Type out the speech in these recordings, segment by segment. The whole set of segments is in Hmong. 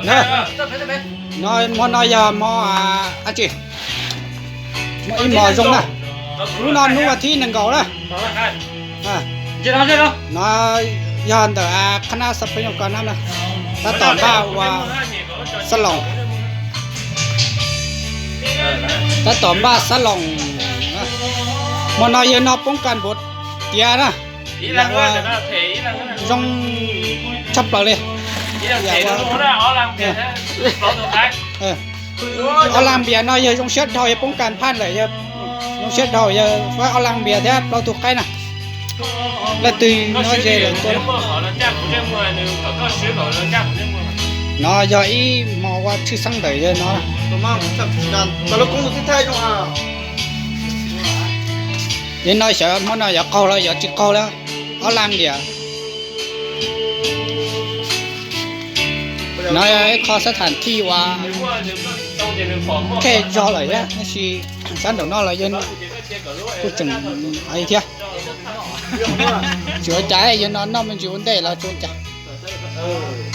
No, hmo no yog hmo dab tsi? Ib hmo zoo na. Hnub no hnub vas thib nees nkaum na. No yog ntawm qhab nab xab phooj ywg ko na, tab tom npaj ua xab loos, tab tom npaj xab loos. Hmo no yawg no poob kas npaum tiav na, zoo tshaj plaws li. Ob laag npias no yawg zoo siab dhau, yawg poob kas phaj lawm, zoo siab dhau, yawg faib ob laag npias thiab plaub tug qaib na. Leej twg nyob ze lawm tuaj. No yog ib hmo ua tshwj xeeb ntawm yawg no. Yawg no xyov hmo no yuav qaug los yuav tsis qaug li, ob laag npias. No yog ib qho xab tham thij uas khej zog lawm thiab, tab sis sab nraum no los yawg kuj tseem thiab. Tsis ua cas, yawg no noj me ntsis ua ntej los tsis ua cas,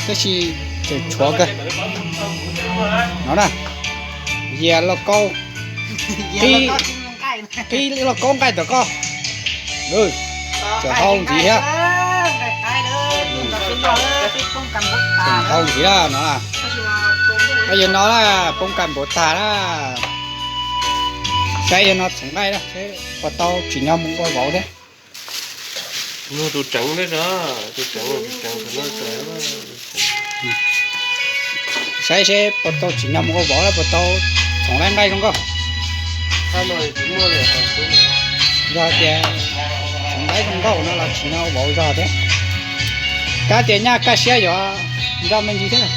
tab sis tseem tshuav kawg. No na, yias lauj kaub, qhib lauj kaub nqaij tom koj, tseem hau ntxiv thiab. Tseem hau ntxiv no. Yawg no poob kas npaum tag na. Saib yawg no txhoov nqaij na, seb puas tau tsim nyog mus ua vauv thiab. Saib seb puas tau tsim nyog mus ua vauv, puas tau txhoov nqaij zoo nkauj. Yog tias txhoov nqaij zoo nkauj no los tsim nyog ua vauv zog thiab. Kav tias nyaj kaj siab yuav nrog me ntsis thiab.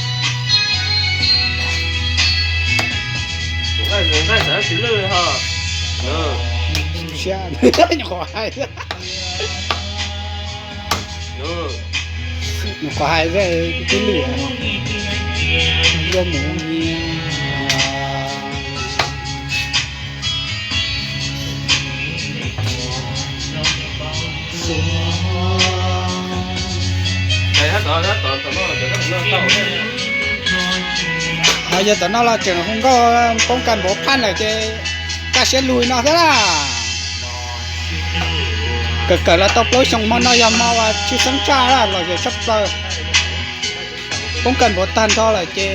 Siab, nyuam qhuav hais, nyuam qhuav hais twb lwm, luaj mus. Yog tom no los tseem hu nkauj poob kas npaum phaj lawm ces kaj siab lug no thiab na. Kawm kawm los tau plaub xyoo, hmo no yog hmo uas tshwj xeeb tshaj, lom zem tshaj plaws. Poob kas npaum tag nrho lawm ces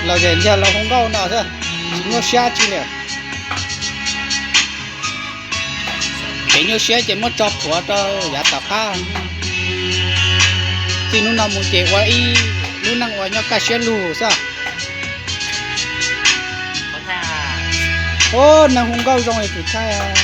lom zem ntag los hu nkauj no thiab, tsis nyuaj siab tsi li. Kev nyuaj siab ces muab tso plhuav rau yav tom qab. Txij hnub no mus ces ua ib lub neej uas nyob kaj siab lug xwb. Ub, neeg hu nkauj zoo li tus thaij.